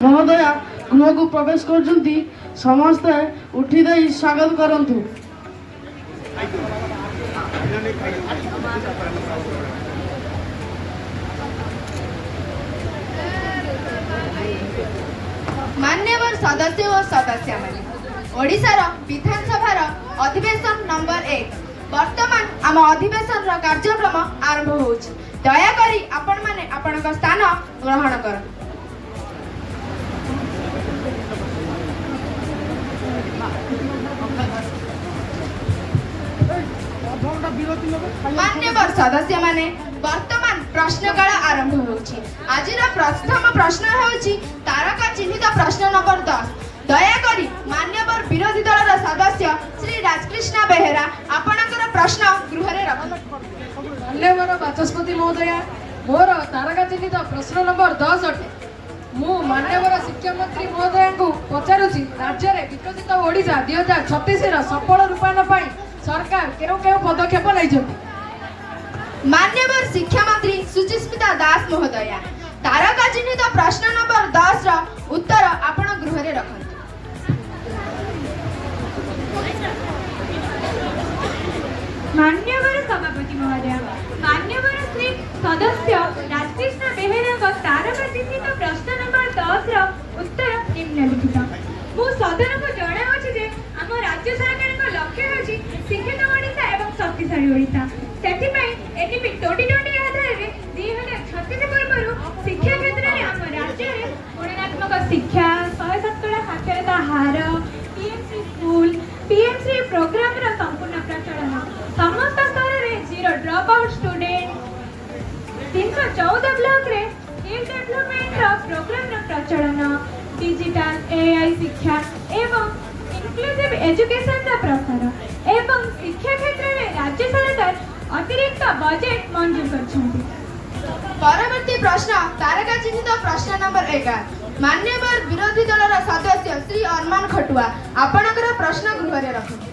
ମହୋଦୟା ଗୃହକୁ ପ୍ରବେଶ କରୁଛନ୍ତି, ସମସ୍ତେ ଉଠି ଦେଇ ସ୍ୱାଗତ କରନ୍ତୁ। ମାନ୍ୟବର ସଦସ୍ୟ ଓ ସଦସ୍ୟାମାନେ, ଓଡ଼ିଶାର ବିଧାନସଭାର ଅଧିବେଶନ ନମ୍ବର 1, ବର୍ତ୍ତମାନ ଆମ ଅଧିବେଶନର କାର୍ଯ୍ୟକ୍ରମ ଆରମ୍ଭ ହେଉଛି। ଦୟାକରି ଆପଣମାନେ ଆପଣଙ୍କ ସ୍ଥାନ ଗ୍ରହଣ କରନ୍ତୁ। ମାନ୍ୟବର ସଦସ୍ୟମାନେ, ବର୍ତ୍ତମାନ ପ୍ରଶ୍ନକାଳ ଆରମ୍ଭ ହେଉଛି। ଆଜିର ପ୍ରଥମ ପ୍ରଶ୍ନ ହେଉଛି ତାରକା ଚିହ୍ନିତ ପ୍ରଶ୍ନ ନମ୍ବର 10। ଦୟାକରି ମାନ୍ୟବର ବିରୋଧୀ ଦଳର ସଦସ୍ୟ ଶ୍ରୀ ରାଜକୃଷ୍ଣ ବେହେରା ଆପଣଙ୍କର ପ୍ରଶ୍ନ ଗୃହରେ ରଖନ୍ତୁ। ମାନ୍ୟବର ବାଚସ୍ପତି ମହୋଦୟା, ମୋର ତାରକା ଚିହ୍ନିତ ପ୍ରଶ୍ନ ନମ୍ବର 10 ଅଟେ। ମୁଁ ମାନ୍ୟବର ଶିକ୍ଷାମନ୍ତ୍ରୀ ମହୋଦୟାଙ୍କୁ ପଚାରୁଛି, ରାଜ୍ୟରେ ବିକଶିତ ଓଡ଼ିଶା 2036ର ସଫଳ ରୂପାୟନ ପାଇଁ ସରକାର କେଉଁ କେଉଁ ପଦକ୍ଷେପ ନେଇଛନ୍ତି? ମାନ୍ୟବର ଶିକ୍ଷାମନ୍ତ୍ରୀ ସୁଚିସ୍ମିତା ଦାସ ମହୋଦୟା, ତାରକା ଚିହ୍ନିତ ପ୍ରଶ୍ନ ନମ୍ବର 10ର ଉତ୍ତର ଆପଣ ଗୃହରେ ରଖନ୍ତୁ। ମାନ୍ୟବର ସଭାପତି ମହୋଦୟ, ମାନ୍ୟବର ଶ୍ରୀ ସଦସ୍ୟ ରାଜକୃଷ୍ଣ ବେହେରାଙ୍କ ତାରକା ଚିହ୍ନିତ ପ୍ରଶ୍ନ ନମ୍ବର 10ର ଉତ୍ତର ନିମ୍ନଲିଖିତ। ମୁଁ ସଦନକୁ ଜଣାଉଛି ଯେ ଆମ ରାଜ୍ୟ ସରକାରଙ୍କ ଲକ୍ଷ୍ୟ ହେଉଛି ଶିକ୍ଷିତ ଓଡ଼ିଶା ଏବଂ ଶକ୍ତିଶାଳୀ ଓଡ଼ିଶା। ସେଥିପାଇଁ ଏନ୍ଇପି 2020 ଆଧାରରେ 2036 ପୂର୍ବରୁ ଶିକ୍ଷା କ୍ଷେତ୍ରରେ ଆମ ରାଜ୍ୟରେ ଗୁଣନାତ୍ମକ ଶିକ୍ଷା, 100% ସାକ୍ଷରତା ହାର, ପିଏମ୍ସି ସ୍କୁଲ, ପିଏମ୍ସି ପ୍ରୋଗ୍ରାମର ସମ୍ପୂର୍ଣ୍ଣ ପ୍ରଚଳନ, ସମସ୍ତ ସ୍ତରରେ ଜିରୋ ଡ୍ରପ୍ ଆଉଟ୍ ଷ୍ଟୁଡେଣ୍ଟ, 314 ବ୍ଲକରେ ସ୍କିଲ୍ ଡେଭଲପମେଣ୍ଟର ପ୍ରୋଗ୍ରାମର ପ୍ରଚଳନ, ଡିଜିଟାଲ ଏଆଇ ଶିକ୍ଷା ଏବଂ ଇନକ୍ଲୁସିଭ୍ ଏଜୁକେସନର ପ୍ରସାର ଏବଂ ଶିକ୍ଷା କ୍ଷେତ୍ରରେ ରାଜ୍ୟ ସରକାର ଅତିରିକ୍ତ ବଜେଟ୍ ମଞ୍ଜୁର କରିଛନ୍ତି। ପରବର୍ତ୍ତୀ ପ୍ରଶ୍ନ ତାରକା ଚିହ୍ନିତ ପ୍ରଶ୍ନ ନମ୍ବର 11। ମାନ୍ୟବର ବିରୋଧୀ ଦଳର ସଦସ୍ୟ ଶ୍ରୀ ଅରମାନ ଖଟୁଆ ଆପଣଙ୍କର ପ୍ରଶ୍ନ ଗୃହରେ ରଖନ୍ତୁ।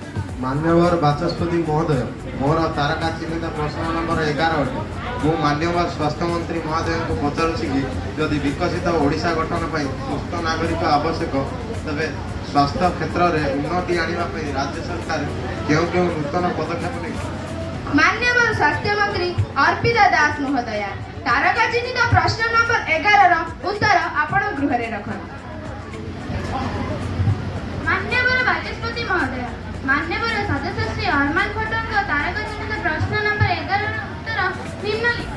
ମାନ୍ୟବର ବାଚସ୍ପତି ମହୋଦୟ, ମୋର ତାରକା ଚିହ୍ନିତ ପ୍ରଶ୍ନ ନମ୍ବର 11 ଅଟେ। ମୁଁ ମାନ୍ୟବର ସ୍ୱାସ୍ଥ୍ୟମନ୍ତ୍ରୀ ମହୋଦୟଙ୍କୁ ପଚାରୁଛି କି ଯଦି ବିକଶିତ ଓଡ଼ିଶା ଗଠନ ପାଇଁ ସୁସ୍ଥ ନାଗରିକ ଆବଶ୍ୟକ, ତେବେ ସ୍ୱାସ୍ଥ୍ୟ କ୍ଷେତ୍ରରେ ଉନ୍ନତି ଆଣିବା ପାଇଁ ରାଜ୍ୟ ସରକାର କେଉଁ କେଉଁ ନୂତନ ପଦକ୍ଷେପ ନେଇଛନ୍ତି? ମାନ୍ୟବର ସ୍ୱାସ୍ଥ୍ୟମନ୍ତ୍ରୀ ଅର୍ପିତା ଦାସ ମହୋଦୟା, ତାରକା ଚିହ୍ନିତ ପ୍ରଶ୍ନ ନମ୍ବର 11ର ଉତ୍ତର ଆପଣ ଗୃହରେ ରଖନ୍ତୁ। ମାନ୍ୟବର ବାଚସ୍ପତି ମହୋଦୟ, ମାନ୍ୟବର ସଦସ୍ୟ ଶ୍ରୀ ଅରମାନ ଖଟୁଆଙ୍କ ତାରକା ଚିହ୍ନିତ ପ୍ରଶ୍ନ ନମ୍ବର 11ର ଉତ୍ତର ନିମ୍ନଲିଖିତ।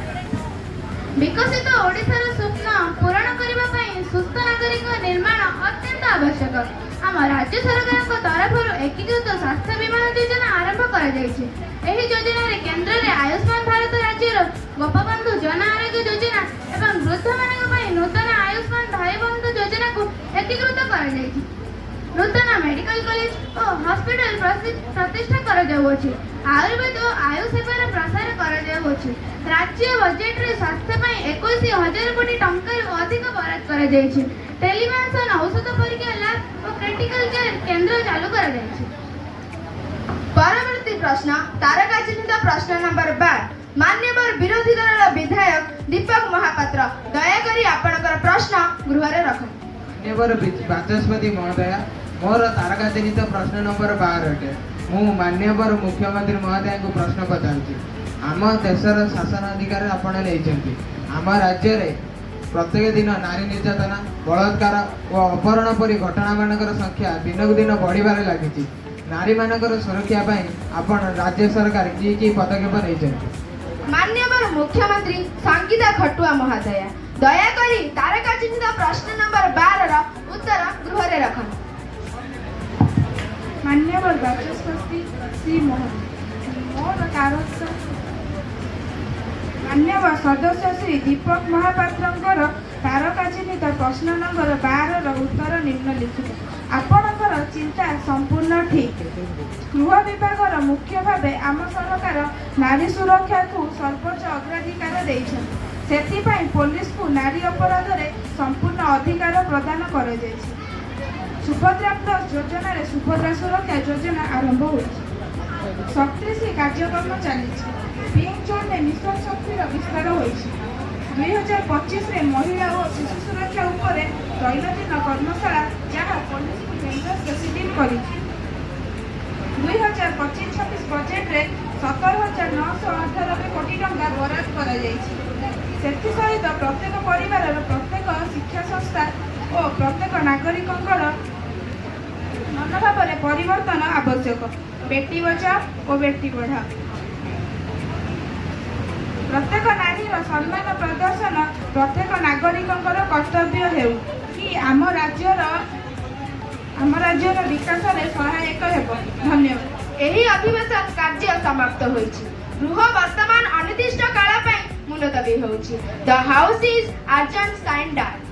ବିକଶିତ ଓଡ଼ିଶାର ସ୍ୱପ୍ନ ପୂରଣ କରିବା ପାଇଁ ସୁସ୍ଥ ନାଗରିକ ନିର୍ମାଣ ଅତ୍ୟନ୍ତ ଆବଶ୍ୟକ। ଆମ ରାଜ୍ୟ ସରକାରଙ୍କ ତରଫରୁ ଏକୀକୃତ ସ୍ୱାସ୍ଥ୍ୟ ବୀମା ଯୋଜନା ଆରମ୍ଭ କରାଯାଇଛି। ଏହି ଯୋଜନାରେ କେନ୍ଦ୍ରରେ ଆୟୁଷ୍ମାନ ଭାରତ, ରାଜ୍ୟର ଗୋପବନ୍ଧୁ ଜନ ଆରୋଗ୍ୟ ଯୋଜନା ଏବଂ ବୃଦ୍ଧମାନଙ୍କ ପାଇଁ ନୂତନ ଆୟୁଷ୍ମାନ ଭାଇ ବନ୍ଧୁ ଯୋଜନାକୁ ଏକୀକୃତ କରାଯାଇଛି। ନୂତନ ମେଡିକାଲ କଲେଜ ଓ ହସ୍ପିଟାଲ ପ୍ରତିଷ୍ଠା କରାଯାଉଅଛି। ଆୟୁର୍ବେଦ ଓ ଆୟୁ ସେବାର ପ୍ରସାର କରାଯାଉଅଛି। ରାଜ୍ୟ ବଜେଟରେ ସ୍ୱାସ୍ଥ୍ୟ ପାଇଁ 21 ହଜାର କୋଟି ଟଙ୍କାରୁ ଅଧିକ ବରାଦ କରାଯାଇଛି। ଟେଲିମେଡିସିନ, ଔଷଧ ପରୀକ୍ଷା ଲ୍ୟାବ୍ ଓ କ୍ରିଟିକାଲ କେୟାର କେନ୍ଦ୍ର ଚାଲୁ କରାଯାଇଛି। ପରବର୍ତ୍ତୀ ପ୍ରଶ୍ନ ତାରକା ଚିହ୍ନିତ ପ୍ରଶ୍ନ ନମ୍ବର 12। ମାନ୍ୟବର ବିରୋଧୀ ଦଳର ବିଧାୟକ ଦୀପକ ମହାପାତ୍ର, ଦୟାକରି ଆପଣଙ୍କର ପ୍ରଶ୍ନ ଗୃହରେ ରଖନ୍ତୁ। ମାନ୍ୟବର ବାଚସ୍ପତି ମହୋଦୟା, ମୋର ତାରକା ଚିହ୍ନିତ ପ୍ରଶ୍ନ ନମ୍ବର 12 ଅଟେ। ମୁଁ ମାନ୍ୟବର ମୁଖ୍ୟମନ୍ତ୍ରୀ ମହୋଦୟଙ୍କୁ ପ୍ରଶ୍ନ ପଚାରୁଛି, ଆମ ଦେଶର ଶାସନ ଅଧିକାର ଆପଣ ନେଇଛନ୍ତି। ଆମ ରାଜ୍ୟରେ ପ୍ରତ୍ୟେକ ଦିନ ନାରୀ ନିର୍ଯାତନା, ବଳାତ୍କାର ଓ ଅପହରଣ ପରି ଘଟଣାମାନଙ୍କର ସଂଖ୍ୟା ଦିନକୁ ଦିନ ବଢ଼ିବାରେ ଲାଗିଛି। ନାରୀମାନଙ୍କର ସୁରକ୍ଷା ପାଇଁ ଆପଣ ରାଜ୍ୟ ସରକାର କି କି ପଦକ୍ଷେପ ନେଇଛନ୍ତି? ମାନ୍ୟବର ମୁଖ୍ୟମନ୍ତ୍ରୀ ସଙ୍ଗୀତା ଖଟୁଆ ମହୋଦୟା, ଦୟାକରି ତାରକା ଚିହ୍ନିତ ପ୍ରଶ୍ନ ନମ୍ବର 12ର ଉତ୍ତର ଗୃହରେ ରଖନ୍ତୁ। ମାନ୍ୟବର ବାଚସ୍ପତି ଶ୍ରୀ ମହୋଦୟ, ମୋର ତାରକା ମାନ୍ୟବର ସଦସ୍ୟ ଶ୍ରୀ ଦୀପକ ମହାପାତ୍ରଙ୍କର ତାରକା ଚିହ୍ନିତ ପ୍ରଶ୍ନ ନମ୍ବର 12ର ଉତ୍ତର ନିମ୍ନଲିଖିତ। ଆପଣଙ୍କର ଚିନ୍ତା ସମ୍ପୂର୍ଣ୍ଣ ଠିକ୍। ଗୃହ ବିଭାଗର ମୁଖ୍ୟ ଭାବେ ଆମ ସରକାର ନାରୀ ସୁରକ୍ଷାକୁ ସର୍ବୋଚ୍ଚ ଅଗ୍ରାଧିକାର ଦେଇଛନ୍ତି। ସେଥିପାଇଁ ପୋଲିସକୁ ନାରୀ ଅପରାଧରେ ସମ୍ପୂର୍ଣ୍ଣ ଅଧିକାର ପ୍ରଦାନ କରାଯାଇଛି। ସୁଭଦ୍ରା ପ୍ଲସ୍ ଯୋଜନାରେ ସୁଭଦ୍ରା ସୁରକ୍ଷା ଯୋଜନା ଆରମ୍ଭ ହୋଇଛି। ଶକ୍ତିଶ୍ରୀ କାର୍ଯ୍ୟକ୍ରମ ଚାଲିଛି। ପିଙ୍କ ଜୋନରେ ମିଶନ ଶକ୍ତିର ବିସ୍ତାର ହୋଇଛି। 2025ରେ ମହିଳା ଓ ଶିଶୁ ସୁରକ୍ଷା ଉପରେ ଦୈନନ୍ଦିନ କର୍ମଶାଳା, ଯାହା ପୋଲିସକୁ ଜେଣ୍ଡର ସେନ୍ସିଟିଭ୍ କରିଛି। 2025-26 ବଜେଟରେ 17,998 କୋଟି ଟଙ୍କା ବରାଦ କରାଯାଇଛି। ସେଥିସହିତ ପ୍ରତ୍ୟେକ ପରିବାରର, ପ୍ରତ୍ୟେକ ଶିକ୍ଷା ସଂସ୍ଥା ଓ ପ୍ରତ୍ୟେକ ନାଗରିକଙ୍କର ମନୋଭାବରେ ପରିବର୍ତ୍ତନ ଆବଶ୍ୟକ। ବେଟି ବଚାଓ ଓ ବେଟି ପଢ଼ାଓ। ପ୍ରତ୍ୟେକ ନାରୀର ସମ୍ମାନ ପ୍ରଦର୍ଶନ ପ୍ରତ୍ୟେକ ନାଗରିକଙ୍କର କର୍ତ୍ତବ୍ୟ ହେଉ କି ଆମ ରାଜ୍ୟର ବିକାଶରେ ସହାୟକ ହେବ। ଧନ୍ୟବାଦ। ଏହି ଅଧିବେଶନ କାର୍ଯ୍ୟ ସମାପ୍ତ ହୋଇଛି। ଗୃହ ବର୍ତ୍ତମାନ ଅନିର୍ଦ୍ଦିଷ୍ଟ କାଳ ପାଇଁ ମୁଲତବୀ ହେଉଛି। The house is adjourned sine die.